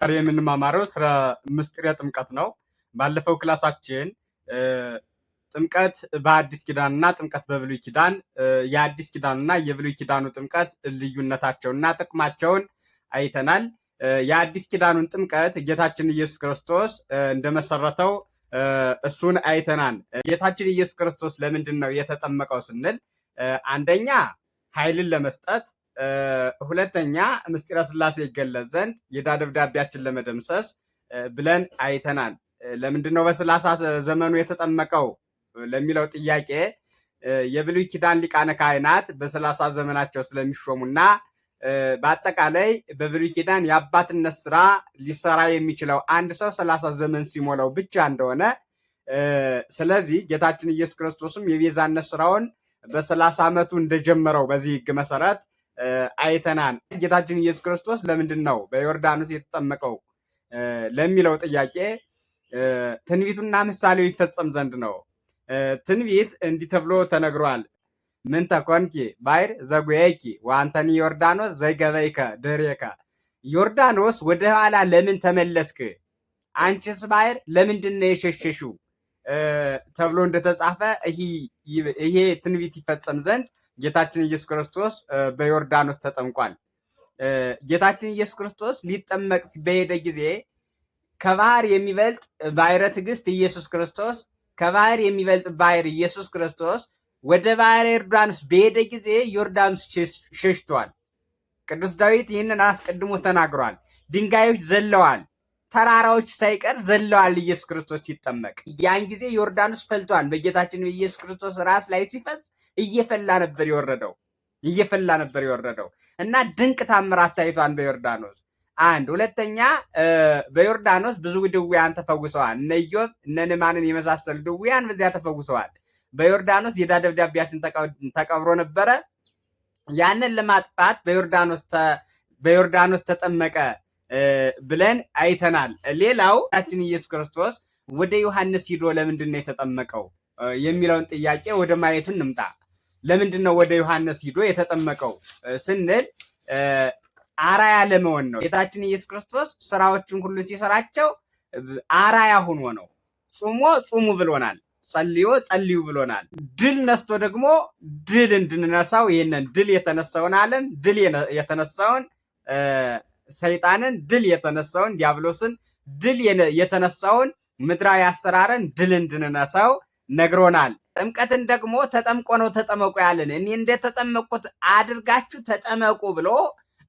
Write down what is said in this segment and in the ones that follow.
ዛሬ የምንማማረው ስለ ምስጢረ ጥምቀት ነው። ባለፈው ክላሳችን ጥምቀት በአዲስ ኪዳንና ጥምቀት በብሉይ ኪዳን፣ የአዲስ ኪዳንና የብሉይ ኪዳኑ ጥምቀት ልዩነታቸውና ጥቅማቸውን አይተናል። የአዲስ ኪዳኑን ጥምቀት ጌታችን ኢየሱስ ክርስቶስ እንደመሰረተው እሱን አይተናል። ጌታችን ኢየሱስ ክርስቶስ ለምንድን ነው የተጠመቀው ስንል አንደኛ ኃይልን ለመስጠት፣ ሁለተኛ ምስጢረ ሥላሴ ይገለጽ ዘንድ፣ የዕዳ ደብዳቤያችን ለመደምሰስ ብለን አይተናል። ለምንድን ነው በ30 ዘመኑ የተጠመቀው ለሚለው ጥያቄ የብሉይ ኪዳን ሊቃነ ካህናት በ30 ዘመናቸው ስለሚሾሙና በአጠቃላይ በብሉይ ኪዳን የአባትነት ስራ ሊሰራ የሚችለው አንድ ሰው 30 ዘመን ሲሞላው ብቻ እንደሆነ፣ ስለዚህ ጌታችን ኢየሱስ ክርስቶስም የቤዛነት ስራውን በ30 ዓመቱ እንደጀመረው በዚህ ሕግ መሰረት አይተናል። ጌታችን ኢየሱስ ክርስቶስ ለምንድን ነው በዮርዳኖስ የተጠመቀው ለሚለው ጥያቄ ትንቢቱና ምሳሌው ይፈጸም ዘንድ ነው። ትንቢት እንዲህ ተብሎ ተነግሯል። ምንተ ኮንኪ ባሕር ዘጉየኪ ወአንተኒ ዮርዳኖስ ዘይገበይከ ድኅሬከ። ዮርዳኖስ ወደ ኋላ ለምን ተመለስክ? አንቺስ ባሕር ለምንድን ነው የሸሸሽው? ተብሎ እንደተጻፈ ይሄ ትንቢት ይፈጸም ዘንድ ጌታችን ኢየሱስ ክርስቶስ በዮርዳኖስ ተጠምቋል። ጌታችን ኢየሱስ ክርስቶስ ሊጠመቅ በሄደ ጊዜ ከባህር የሚበልጥ ባሕረ ትዕግስት ኢየሱስ ክርስቶስ፣ ከባህር የሚበልጥ ባሕር ኢየሱስ ክርስቶስ ወደ ባህረ ዮርዳኖስ በሄደ ጊዜ ዮርዳኖስ ሸሽቷል። ቅዱስ ዳዊት ይህንን አስቀድሞ ተናግሯል። ድንጋዮች ዘለዋል፣ ተራራዎች ሳይቀር ዘለዋል ኢየሱስ ክርስቶስ ሲጠመቅ። ያን ጊዜ ዮርዳኖስ ፈልቷል። በጌታችን በኢየሱስ ክርስቶስ ራስ ላይ ሲፈስ እየፈላ ነበር የወረደው፣ እየፈላ ነበር የወረደው እና ድንቅ ታምራት ታይቷል በዮርዳኖስ። አንድ ሁለተኛ፣ በዮርዳኖስ ብዙ ድውያን ተፈውሰዋል። እነ ኢዮብ እነ ንዕማንን የመሳሰሉ ድውያን በዚያ ተፈውሰዋል። በዮርዳኖስ የዕዳ ደብዳቤያችን ተቀብሮ ነበረ። ያንን ለማጥፋት በዮርዳኖስ ተጠመቀ ብለን አይተናል። ሌላው ጌታችን ኢየሱስ ክርስቶስ ወደ ዮሐንስ ሂዶ ለምንድን ነው የተጠመቀው የሚለውን ጥያቄ ወደ ማየቱ እንምጣ። ለምንድን ነው ወደ ዮሐንስ ሂዶ የተጠመቀው ስንል አራያ ለመሆን ነው። ጌታችን ኢየሱስ ክርስቶስ ስራዎችን ሁሉ ሲሰራቸው አራያ ሆኖ ነው። ጹሞ ጹሙ ብሎናል። ጸልዮ ጸልዩ ብሎናል። ድል ነስቶ ደግሞ ድል እንድንነሳው ይህንን ድል የተነሳውን ዓለም፣ ድል የተነሳውን ሰይጣንን፣ ድል የተነሳውን ዲያብሎስን፣ ድል የተነሳውን ምድራዊ አሰራርን ድል እንድንነሳው ነግሮናል። ጥምቀትን ደግሞ ተጠምቆ ነው ተጠመቁ ያለን። እኔ እንደተጠመቅኩት አድርጋችሁ ተጠመቁ ብሎ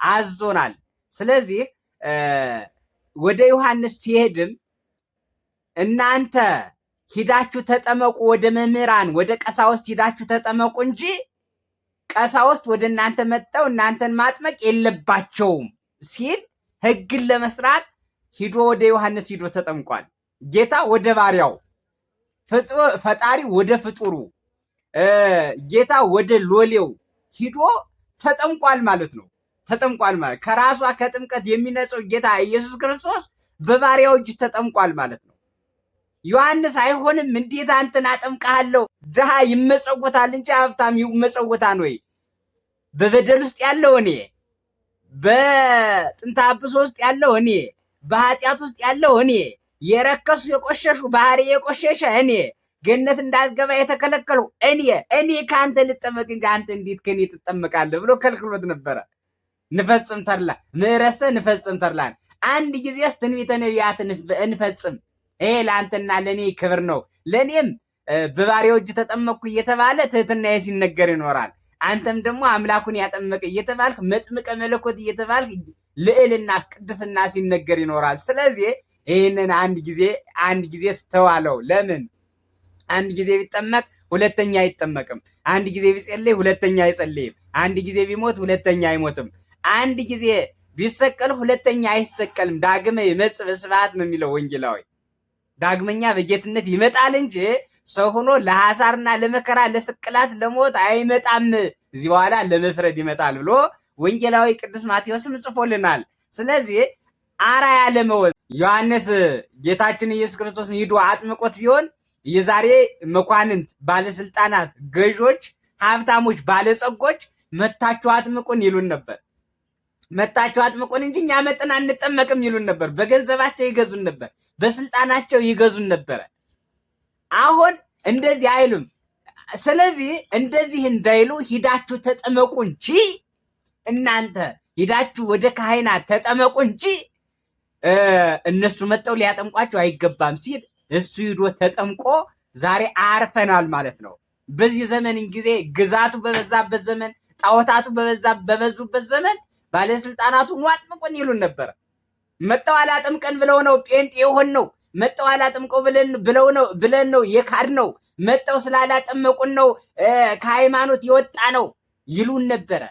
አዞናል። ስለዚህ ወደ ዮሐንስ ሲሄድም እናንተ ሂዳችሁ ተጠመቁ፣ ወደ መምህራን ወደ ቀሳውስት ሂዳችሁ ተጠመቁ እንጂ ቀሳውስት ወደ እናንተ መጥተው እናንተን ማጥመቅ የለባቸውም ሲል ሕግን ለመስራት ሂዶ ወደ ዮሐንስ ሂዶ ተጠምቋል። ጌታ ወደ ባሪያው፣ ፈጣሪ ወደ ፍጡሩ፣ ጌታ ወደ ሎሌው ሂዶ ተጠምቋል ማለት ነው። ተጠምቋል ማለት ከራሷ ከጥምቀት የሚነጸው ጌታ ኢየሱስ ክርስቶስ በባሪያው እጅ ተጠምቋል ማለት ነው። ዮሐንስ አይሆንም፣ እንዴት አንተን አጠምቅሃለሁ? ድሃ ይመጸወታል እንጂ ሀብታም ይመጸወታል ወይ? በበደል ውስጥ ያለው እኔ፣ በጥንተ አብሶ ውስጥ ያለው እኔ፣ በኃጢአት ውስጥ ያለው እኔ፣ የረከሱ የቆሸሹ ባህሪ የቆሸሸ እኔ፣ ገነት እንዳልገባ የተከለከሉ እኔ ከአንተ ልጠመቅ እንጂ አንተ እንዴት ከእኔ ትጠመቃለህ ብሎ ከልክሎት ነበረ። ንፈጽም ተድላ ምዕረሰ ንፈጽም ተድላን፣ አንድ ጊዜስ ትንቢተ ነቢያትን እንፈጽም። ይሄ ለአንተና ለእኔ ክብር ነው። ለእኔም በባሪያው እጅ ተጠመቅኩ እየተባለ ትህትናዬ ሲነገር ይኖራል። አንተም ደግሞ አምላኩን ያጠመቀ እየተባልክ፣ መጥምቀ መለኮት እየተባልክ ልዕልና ቅድስና ሲነገር ይኖራል። ስለዚህ ይህንን አንድ ጊዜ ስተዋለው። ለምን አንድ ጊዜ ቢጠመቅ ሁለተኛ አይጠመቅም። አንድ ጊዜ ቢጸልይ ሁለተኛ አይጸልይም። አንድ ጊዜ ቢሞት ሁለተኛ አይሞትም። አንድ ጊዜ ቢሰቀል ሁለተኛ አይሰቀልም። ዳግመ ይመጽእ በስብሐት ነው የሚለው ወንጌላዊ። ዳግመኛ በጌትነት ይመጣል እንጂ ሰው ሆኖ ለሐሳርና ለመከራ ለስቅላት ለሞት አይመጣም። እዚህ በኋላ ለመፍረድ ይመጣል ብሎ ወንጌላዊ ቅዱስ ማቴዎስም ጽፎልናል። ስለዚህ አርአያ ለመሆን ዮሐንስ ጌታችን ኢየሱስ ክርስቶስን ሂዶ አጥምቆት ቢሆን የዛሬ መኳንንት፣ ባለስልጣናት፣ ገዦች፣ ሀብታሞች፣ ባለጸጎች መታችሁ አጥምቁን ይሉን ነበር። መጣችሁ አጥምቁን እንጂ እኛ መጥን አንጠመቅም ይሉን ነበር። በገንዘባቸው ይገዙን ነበር፣ በስልጣናቸው ይገዙን ነበረ። አሁን እንደዚህ አይሉም። ስለዚህ እንደዚህ እንዳይሉ ሂዳችሁ ተጠመቁ እንጂ እናንተ ሂዳችሁ ወደ ካህናት ተጠመቁ እንጂ እነሱ መጠው ሊያጠምቋቸው አይገባም ሲል እሱ ሂዶ ተጠምቆ ዛሬ አርፈናል ማለት ነው። በዚህ ዘመን ጊዜ ግዛቱ በበዛበት ዘመን፣ ጣዖታቱ በበዙበት ዘመን ባለስልጣናቱ ኑ አጥምቁን ይሉን ነበር። መጠው አላጥምቀን ብለው ነው ጴንጤ የሆን ነው። መጠው አላጥምቀው ብለው ነው ብለን ነው የካድ ነው። መጠው ስላላጠመቁን ነው ከሃይማኖት የወጣ ነው ይሉን ነበረ።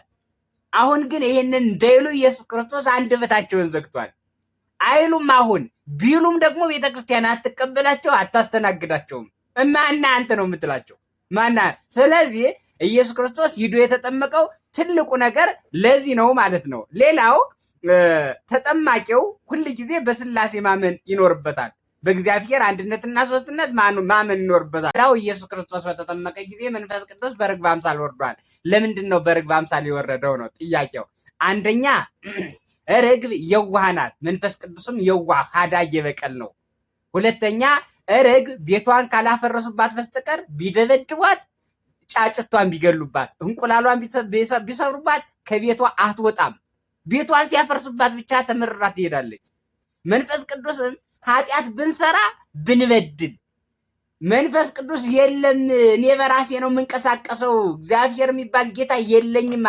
አሁን ግን ይሄንን እንዳይሉ ኢየሱስ ክርስቶስ አንደበታቸውን ዘግቷል። አይሉም። አሁን ቢሉም ደግሞ ቤተክርስቲያን አትቀበላቸው፣ አታስተናግዳቸውም። ማና አንተ ነው የምትላቸው ማና። ስለዚህ ኢየሱስ ክርስቶስ ሂዶ የተጠመቀው ትልቁ ነገር ለዚህ ነው ማለት ነው። ሌላው ተጠማቂው ሁል ጊዜ በስላሴ ማመን ይኖርበታል። በእግዚአብሔር አንድነትና ሶስትነት ማመን ይኖርበታል። ሌላው ኢየሱስ ክርስቶስ በተጠመቀ ጊዜ መንፈስ ቅዱስ በርግብ አምሳል ወርዷል። ለምንድን ነው በርግብ አምሳል የወረደው ነው ጥያቄው። አንደኛ ርግብ የዋህ ናት፣ መንፈስ ቅዱስም የዋህ ሀዳጌ በቀል ነው። ሁለተኛ ርግብ ቤቷን ካላፈረሱባት በስተቀር ቢደበድቧት፣ ጫጭቷን ቢገሉባት፣ እንቁላሏን ቢሰብሩባት ከቤቷ አትወጣም። ቤቷን ሲያፈርሱባት ብቻ ተመርራ ትሄዳለች። መንፈስ ቅዱስም ኃጢአት ብንሰራ ብንበድል መንፈስ ቅዱስ የለም እኔ በራሴ ነው የምንቀሳቀሰው፣ እግዚአብሔር የሚባል ጌታ የለኝም፣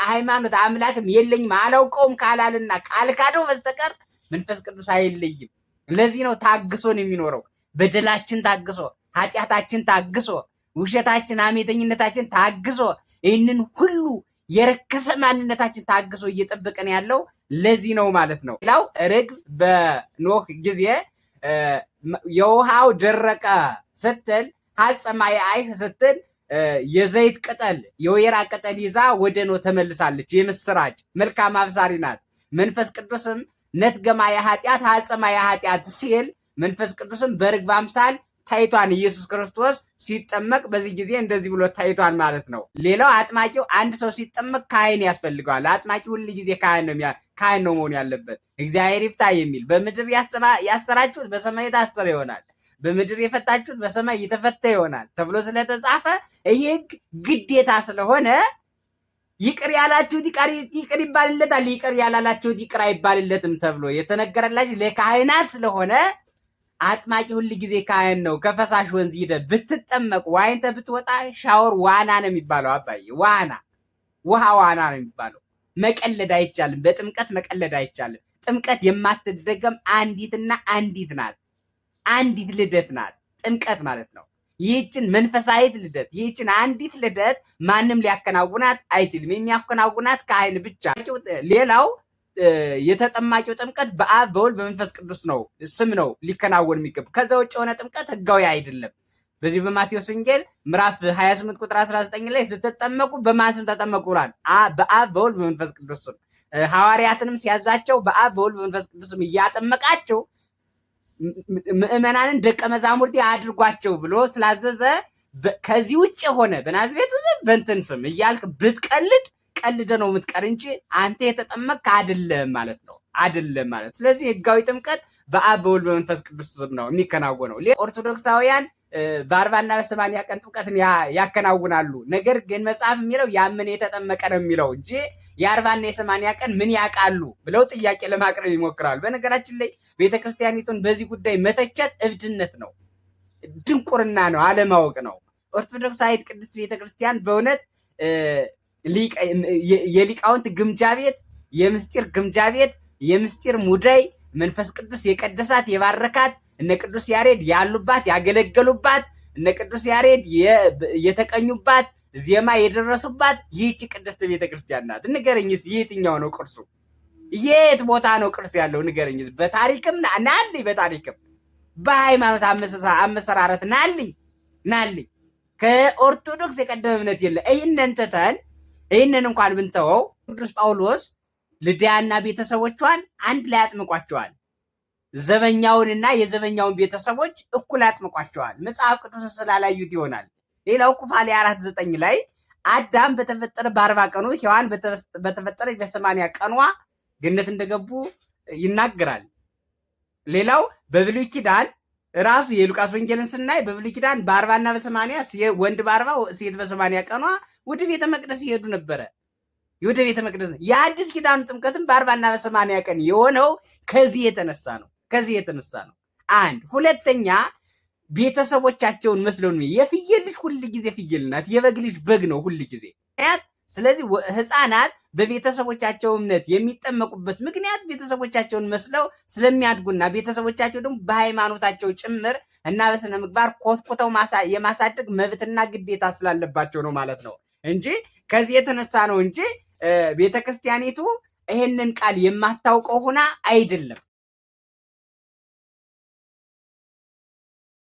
ሃይማኖት አምላክም የለኝም አላውቀውም ካላልና ካልካደው በስተቀር መንፈስ ቅዱስ አይለይም። ለዚህ ነው ታግሶን የሚኖረው። በደላችን ታግሶ፣ ኃጢአታችን ታግሶ፣ ውሸታችን፣ አሜተኝነታችን ታግሶ፣ ይህንን ሁሉ የረከሰ ማንነታችን ታግሶ እየጠበቀን ያለው ለዚህ ነው ማለት ነው። ሌላው ርግብ በኖህ ጊዜ የውሃው ደረቀ ስትል ሀጸማ የአይህ ስትል የዘይት ቅጠል የወይራ ቅጠል ይዛ ወደ ኖህ ተመልሳለች። የምስራች መልካም አብሳሪ ናት። መንፈስ ቅዱስም ነትገማ የኃጢአት ሀጸማ የኃጢአት ሲል መንፈስ ቅዱስም በርግብ አምሳል ታይቷን ኢየሱስ ክርስቶስ ሲጠመቅ በዚህ ጊዜ እንደዚህ ብሎ ታይቷን ማለት ነው። ሌላው አጥማቂው አንድ ሰው ሲጠመቅ ካህን ያስፈልገዋል። አጥማቂ ሁል ጊዜ ካህን ነው ካህን ነው መሆን ያለበት። እግዚአብሔር ይፍታ የሚል በምድር ያሰራችሁት በሰማይ የታሰረ ይሆናል፣ በምድር የፈታችሁት በሰማይ የተፈታ ይሆናል ተብሎ ስለተጻፈ ይህ ሕግ ግዴታ ስለሆነ ይቅር ያላችሁት ይቅር ይባልለታል፣ ይቅር ያላላችሁት ይቅር አይባልለትም ተብሎ የተነገረላችሁ ለካህናት ስለሆነ አጥማቂ ሁል ጊዜ ካህን ነው። ከፈሳሽ ወንዝ ሂደህ ብትጠመቅ ዋኝተህ ብትወጣ ሻወር ዋና ነው የሚባለው። አባዬ ዋና ውሃ ዋና ነው የሚባለው። መቀለድ አይቻልም። በጥምቀት መቀለድ አይቻልም። ጥምቀት የማትደገም አንዲትና አንዲት ናት። አንዲት ልደት ናት ጥምቀት ማለት ነው። ይህችን መንፈሳዊት ልደት ይህችን አንዲት ልደት ማንም ሊያከናውናት አይችልም። የሚያከናውናት ካህን ብቻ። ሌላው የተጠማቂው ጥምቀት በአብ በወልድ በመንፈስ ቅዱስ ነው ስም ነው ሊከናወን የሚገባ። ከዛ ውጭ የሆነ ጥምቀት ህጋዊ አይደለም። በዚህ በማቴዎስ ወንጌል ምዕራፍ 28 ቁጥር 19 ላይ ስትጠመቁ በማን ስም ተጠመቁ ብሏል? በአብ በወልድ በመንፈስ ቅዱስ ስም። ሐዋርያትንም ሲያዛቸው በአብ በወልድ በመንፈስ ቅዱስ ስም እያጠመቃቸው ምዕመናንን ደቀ መዛሙርቴ አድርጓቸው ብሎ ስላዘዘ ከዚህ ውጭ የሆነ በናዝሬቱ ስም በእንትን ስም እያልክ ብትቀልድ ቀልደ ነው የምትቀር እንጂ አንተ የተጠመቅክ አይደለም ማለት ነው። አይደለም ማለት። ስለዚህ ህጋዊ ጥምቀት በአብ በወልድ በመንፈስ ቅዱስ ስም ነው የሚከናወነው። ኦርቶዶክሳውያን በ40ና በ80 ቀን ጥምቀትን ያከናውናሉ። ነገር ግን መጽሐፍ የሚለው ያመነ የተጠመቀ ነው የሚለው እንጂ የ40ና የ80 ቀን ምን ያውቃሉ ብለው ጥያቄ ለማቅረብ ይሞክራሉ። በነገራችን ላይ ቤተክርስቲያኒቱን በዚህ ጉዳይ መተቸት እብድነት ነው፣ ድንቁርና ነው፣ አለማወቅ ነው። ኦርቶዶክሳዊት ቅድስት ቤተክርስቲያን በእውነት የሊቃውንት ግምጃ ቤት፣ የምስጢር ግምጃ ቤት፣ የምስጢር ሙዳይ መንፈስ ቅዱስ የቀደሳት የባረካት እነ ቅዱስ ያሬድ ያሉባት ያገለገሉባት እነ ቅዱስ ያሬድ የተቀኙባት ዜማ የደረሱባት ይህች ቅድስት ቤተክርስቲያን ናት። ንገረኝስ የትኛው ነው ቅርሱ? የት ቦታ ነው ቅርሱ ያለው? ንገረኝ። በታሪክም ናልኝ፣ በታሪክም በሃይማኖት አመሰራረት ናልኝ ናልኝ። ከኦርቶዶክስ የቀደመ እምነት የለ። ይህንን ትተን ይህንን እንኳን ብንተወው ቅዱስ ጳውሎስ ልድያና ቤተሰቦቿን አንድ ላይ አጥምቋቸዋል። ዘበኛውንና የዘበኛውን ቤተሰቦች እኩል አጥምቋቸዋል። መጽሐፍ ቅዱስ ስላላዩት ይሆናል። ሌላው ኩፋሌ 4:9 ላይ አዳም በተፈጠረ በ40 ቀኑ፣ ሔዋን በተፈጠረች በ80 ቀኗ ገነት እንደገቡ ይናገራል። ሌላው በብሉይ ኪዳን ራሱ የሉቃስ ወንጌልን ስናይ በብሉይ ኪዳን በ40ና በ80፣ ወንድ በ40 ሴት በ80 ቀኗ ወደ ቤተ መቅደስ ይሄዱ ነበረ። ወደ ቤተ መቅደስ። የአዲስ ኪዳኑ ጥምቀትም በ40ና በ80 ቀን የሆነው ከዚህ የተነሳ ነው። ከዚህ የተነሳ ነው። አንድ ሁለተኛ ቤተሰቦቻቸውን መስለው ነው። የፍየል ልጅ ሁል ጊዜ ፍየል ናት። የበግ ልጅ በግ ነው ሁል ጊዜ። ስለዚህ ህፃናት በቤተሰቦቻቸው እምነት የሚጠመቁበት ምክንያት ቤተሰቦቻቸውን መስለው ስለሚያድጉና ቤተሰቦቻቸው ደግሞ በሃይማኖታቸው ጭምር እና በስነ ምግባር ኮትኩተው የማሳደግ መብትና ግዴታ ስላለባቸው ነው ማለት ነው እንጂ፣ ከዚህ የተነሳ ነው እንጂ ቤተክርስቲያኒቱ ይህንን ቃል የማታውቀው ሆና አይደለም።